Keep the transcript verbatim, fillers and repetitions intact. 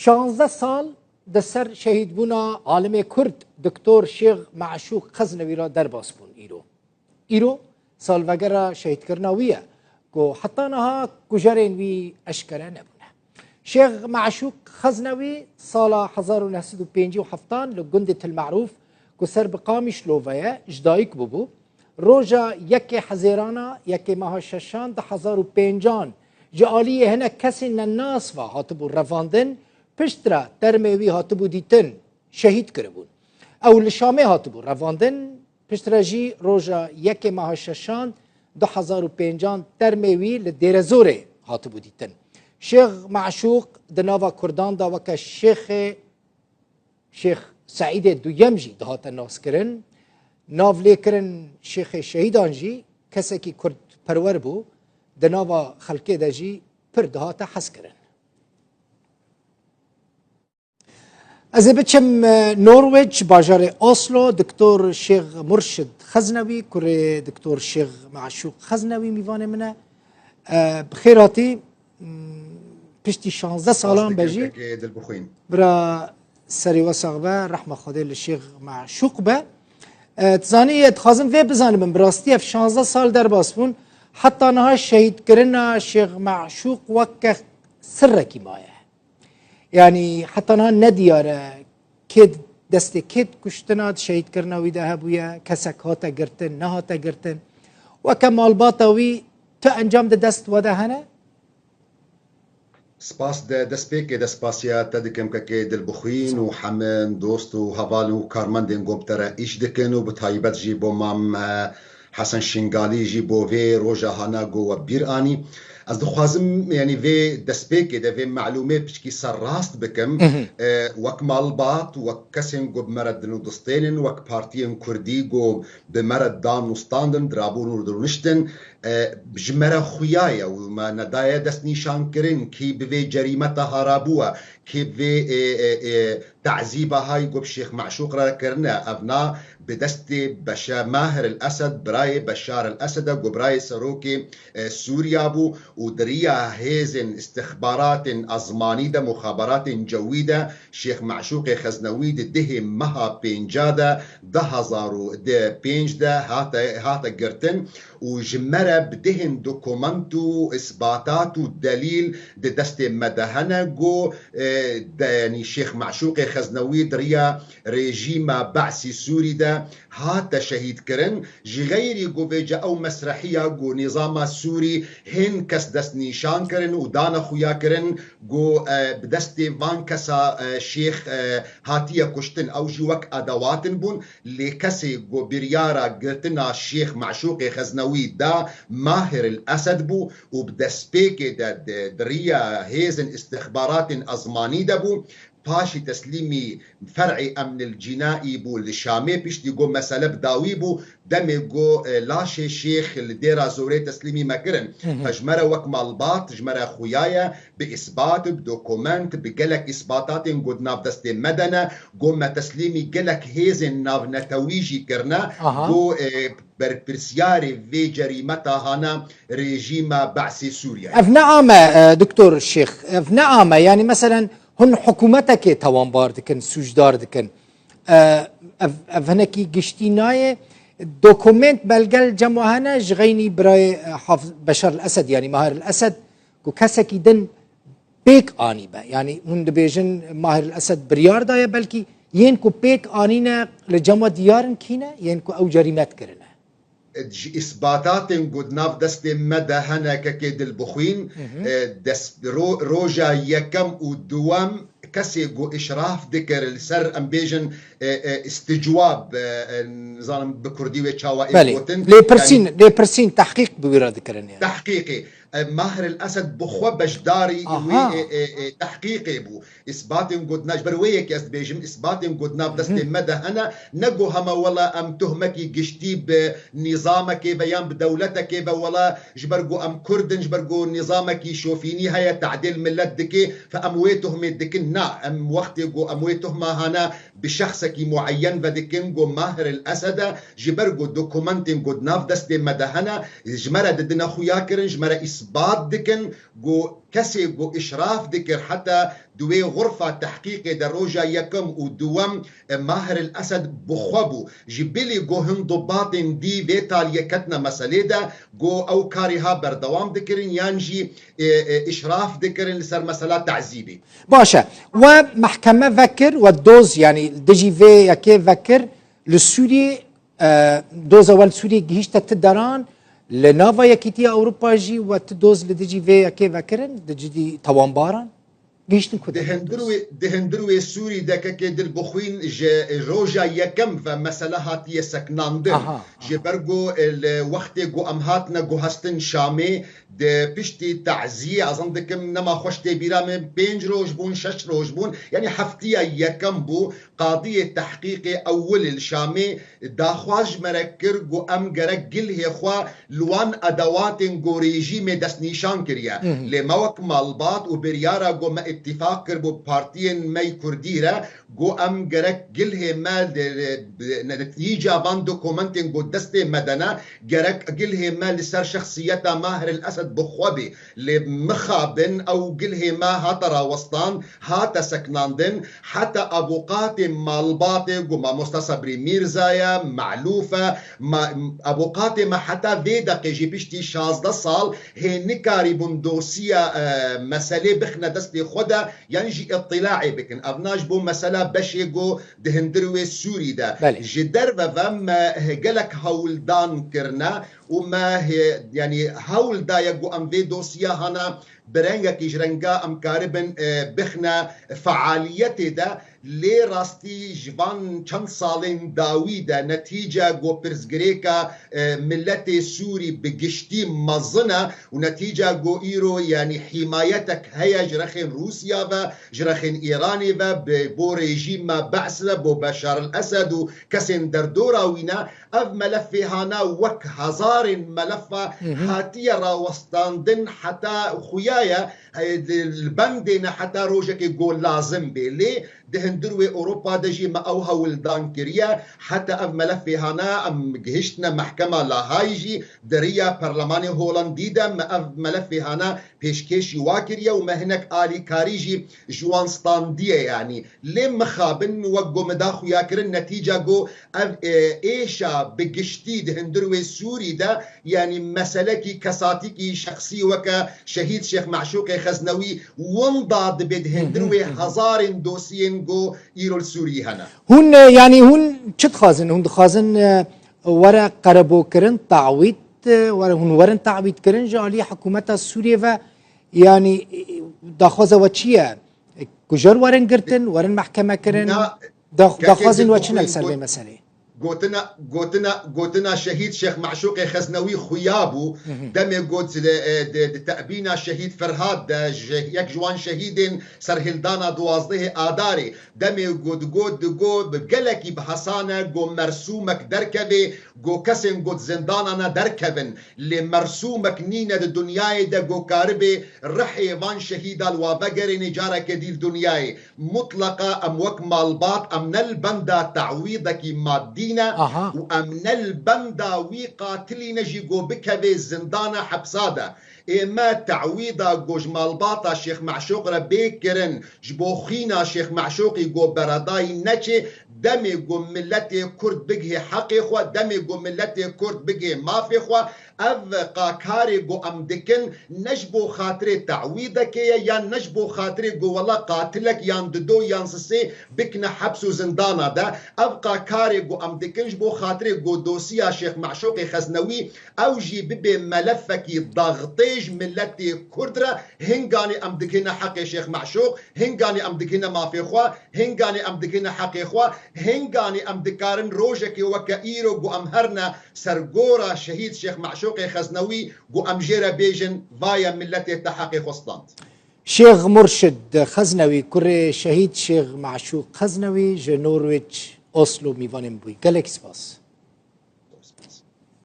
Şanzdeh sal di ser şehîdbûna alimê Kurd Doktor Şêx Meşûq Xeznewî re derbas bûn îro. Îro salvegera şehîdkirina wî ye ku heta niha kujerên wî eşkere nebûne. Şêx Meşûq Xeznewî sala hezar û neh sed û pêncî û heftan li gundê Til Merûf ku ser bi Qamişlo ve ye, ji dayik bûbû. Roja yekê Hezêrana, yekê meha şeşan, du hezar û pêncan ji aliyê hinek kesên nenas ve hatibû revandin, piştre termê wî hatibû dîtin, şehîd kiribûn. Ew li Şamê hatibû revandin, piştre jî roja yekê meha şeşan, du hezar û pêncan termê wî li Dêrezorê hatibû dîtin. Şêx Meşûq di nava Kurdan de weke şêxê Şêx Seîdê Duyem jî dihate naskirin. Navlêkirin Şêxê Şehîdan jî kesekî kurdperwer bû, di nava xelkê de jî pir dihate hezkirin. Ez ê biçim, e, Norwêç, bajarê Oslo, Doktor Şêx Murşid Xeznewî, kurê Doktor Şêx Meşûq Xeznewî mîvanê min e. E, bi xêr hatî. Hmm, piştî şanzdeh salan be jî. Dilbixwîn. Bira serê we sax be, rehma Xwedê li Şêx Meşûq be. E, tu zanî, ez dixwazim vê bizanibim, bi rastî ev şanzdeh sal derbas bûn, heta niha şehîdkirina Şêx Meşûq weke sirrekî maye. Yanî heta niha nediyar e kê destê kê kuştina di şehîdkirina wî de hebûye, kesek hate girtin, nehate girtin. Weke malbata wî tu encam di dest we de hene? Spas de destpêkê de spasiya te dikim kekê Dilbixwîn û hemin dost û heval û karmendên ku bi te re îş dikin û bi taybet jî bo mam, e, Hesen Şingalî jî bo vê roja hana ku we bîr anî. Ez dixwazim, yanî vê destpêkê de vê melûmê piçkî serrast bikim. Mhm. E, wek malbat, wek kesên ku bi me re dinûdistênin, wek partiyên kurdî ku bi me re dan û standin, dirabûn û dirûniştin, e, ji me re xuya ye û me nedaye destnîşankirin, kî bi vê cerîmeta harabû ye, kî bi vê, e, e, e, tezîba hay ku bi Şêx Meşûq re kirine, ev na bi destê Beşa-, Mahir el Esed, birayê Beşar el Esed e, ku birayê serokê, e, Sûriya bû û di riya hêzên istixbaratên ezmanî de, muxabaratên cewî de, Şêx Meşûqê Xeznewî di dehê meha pênca de, du hezar û pênc de hate, hate girtin û ji me re bi dehên dokument û isbatat û delîl di destê me de hene ku, e, de, yanî Şêx Meşûqê Xeznewî di riya rejîma Be'sî Sûrî de hate şehîdkirin. Ji xeyrî ku vêca ew mesrehiya ku nîzama Sûrî hin kes destnîşan kirin û dane xuya kirin ku, e, bi destê van kesa, e, şêx, e, hatiye kuştin. Ew jî wek edewatin bûn. Lê kesê ku biryara girtina Şêx Meşûqê Xeznewî da Mahir el Esed bû û bi destpêkê de di, di riya hêzên istixbaratên ezmanî de bû. Paşî teslîmî fer'ê emnil cînaî bû li Şamê, piştî ku mesele bi dawî bû, demê ku, e, laşê şêx li Dêra Zorê teslîmî me kirin. Hı hı. Ji me re wek malbat, ji me re xuya ye, bi îsbat, bi dokument, bi gelek îsbatatên ku di nav destê me de ne, ku me teslîmî gelek hêzên navnetewî jî kirine, aha, ku, e, berpirsiyarê vê cerîmeta hana rejîma Be'sê Sûriyeyê. Ev ne ame, e, Doktor Şêx, ev ne ame. Yanî meselen hûn hikûmetekê tawanbar dikin, sûcdar dikin. E, ev, ev hinekî giştî nayê. Dokument, belge li cem we hene, ji xeynî birayê, e, Haf-, Beşar el Esed, yanî Mahir el Esed, ku kesekî din pêk anîbe. Yanî hûn dibêjin Mahir el Esed biryar daye, belkî yên ku pêk anîne li cem we diyar in kî ne, yên ku ew cerîmet kirine? Ji îsbatatên ku di nav destê me de hene, kekê Dilbixwîn, Hı hı. e, dest, ro-, roja yekem û duwem kesê ku îşraf dikir li ser, em bêjin, e, e, isticwab, e, e, nizanim bi kurdî wê çawa ê Belê. gotin. Lêpirsîn, Yanî lêpirsîn, tehqîq bi wî re dikirin yani. Tehqîqê. E, Mahir el Esed bi xwe beşdarî Aha. wê, e, e, e, tehqîqê bû. Îsbatên ku di nav, ji ber wê yekê ez dibêjim, îsbatên ku di nav destê Hı. me de hene, ne ku hema wela em tuhmekî giştî bi nîzamekê ve yan bi dewletekê ve, wela ji ber ku em Kurd in, ji ber ku nîzamekî şofînî heye, tadîl milet dike, fe em wê tuhmê dikin. Na, em wextê ku em wê tuhma hana bi şexsekî mueyen ve dikin, ku Mahir el Esed e, ji ber ku dokumentên ku di nav destê me de hene, ji me re didine xuya kirin, ji me re îsbat dikin, ku kesê ku îşraf dikir heta di wê xurfa tehqîqê de roja yekem û duwem, e, Maher el Esed bi xwe bû. Ji bilî ku hin dubatên dî vê taliyê ketine meselê de, ku ew karê ha berdewam dikirin yan jî, e, e, îşraf dikirin li ser mesela tazîbê. Baş e. We mehkeme vekir, we doz, yanî dijî vê yekê vekir li Sûriyê, e, doza we li Sûriyê gihîşte ti deran, li nava Yekîtiya Ewropa jî we ti doz li dijî vê yekê vekirin, di cidî tawanbaran gihîştin ku Di deran hindir doz? Wê, di hindir wê Sûrî de kekê Dilbixwîn ji roja yekem ve mesele hatiye seknandin. Aha, aha. Ji ber ku, e, li wextê ku em hatine guhestin Şamê, di piştî taziyê, ez zan dikim nema xweş tê bîra min, pênc roj bûn, şeş roj bûn, yanî heftiya yekem bû, qadiyê tehqîqê ewil li Şamê daxwaz ji me re kir, got, em gerek gilhê xwe li wan edewatên ku rejîmê destnîşan kiriye. Hı hı. Lê me wek malbat û biryara ku me îtîfaq kir bo partiyên me yê Kurdî re, got, em gerek gilhê me li, li, li netîca van dokumentên ku destê me de ne, gerek gilhê me li ser şexsiyeta Maher el Esed bi xwe bê. Lê mixabin ew gilhê me hate rawestan, hate seknandin, heta avûqatê malbatê ku mamosta Sebrî Mîrza ye, Melûf e, ma-, avûqatê me heta vê deqê jî piştî şazdeh sal hê nikarîbûn dosya, e, meselê bixine destê xwe de, yan jî îtîlaê bikin. Evna ji bo mesela beşê ku di hindir wê Sûrî de. Belê. Ji derve ve me gelek hewldan kirine û me hê-, yanî hewl daye ku em vê dosya hana bi rengekî ji renga em karibin, e, bixine fealiyetê de, lê rastî ji van çend salên dawî de netîca ku pirsgirêka, e, miletê Sûrî bi giştî mezin e û netîca ku îro, yanî hîmayetek heye ji rexên Rûsya ve, ji rexên Îranê ve, bi, bo rejîma Be's ve, bo Beşar el Esed û kesên derdora wî ne, ev melefê hana wek hezarên melefa Hı hı. hatiye rawestandin heta xuya ye, e, li, li bendê ne heta rojekê ku lazim bê. Lê di hindir wê Ewropa de jî me ew hewldan kiriye. Heta ev melefê hana em gihiştine mehkema Lahayî jî di riya Perlemanê Holandî de me ev melefê hana pêşkêşî wa kiriye û me hinek alîkarî jî ji wan standiye yanî. Lê mixabin wek ku me da xuya kirin, netîca ku ev, e, êşa bi giştî di hindir wê Sûrî de, yanî meselekî kesatîkî şexsî weke Şehîd Şêx Meşûqê Xeznewî winda dibe di hindir Hı hı, wê hı hı. hezarên dosiyên ku îro li Sûriyê hene. Hûn, e, yanî hûn çi dixwazin? Hûn dixwazin, e, were qerebokirin, tawît, e, were, hûn werin tawîtkirin ji alî hikûmeta Sûriyê ve, yanî, e, daxwaza we çi ye? Kujer werin girtin, werin mehkeme kirin, Na, dax-, kekê daxwazên we çi ne li Dilbixwîn ser vê got-, meselê? Gotina, gotina, gotina Şehîd Şêx Meşûqê Xeznewî xuya bû. Hı hı. Demê got di, e, di, di tebîna Şehîd Ferhad de, ji, yek ji wan şehîdên serhildana duwazdehê Adarê, demê got, got, got, gelekî bi hesane, got mersûmek derkevê, got kesên got zindana ne derkevin. Lê mersûmek nîne di dinyayê de got karibê rihê van şehîda li wa vegerênê careke dî li dinyayê. Mutleqa em wek malbat, em ne li benda tawîdekî maddî ne Aha. û em ne li benda wî qatilî ne jî ku bikeve zindana hepsa de. Ê me tawîda ku ji malbata Şêx Meşûq re bê kirin, ji bo xwîna Şêx Meşûqî ku beredayî neçê, demê ku miletê Kurd bigihê heqê xwe, demê ku miletê Kurd bigihê mafê xwe, Ev ka karê ku em dikin, ne ji bo xatirê tawîdekê ye, yan ne ji bo xatirê ku wela qatilek yan dido yan sisê bikine heps û zindana de. Ev ka karê ku em dikin, ji bo xatirê ku dosiya Şêx Meşûqê Xeznewî, ew jî bibe melefekî daxtê ji miletê Kurd re. Hinganê em digihine heqê Şêx Meşûq, hinganê em digihine mafê xwe, hinganê em digihine heqê xwe, hinganê em dikarin rojekê weke îro ku em herne Ser gora Şehîd Şêx Meşûqê Xeznewî ku em jê re bêjin, vaye miletê te heqê xwe stand. Şêx Murşid Xeznewî, kurê Şehîd Şêx Meşûq Xeznewî ji Norwêc, Oslo, mîvanê min bûyî. Gelek spas.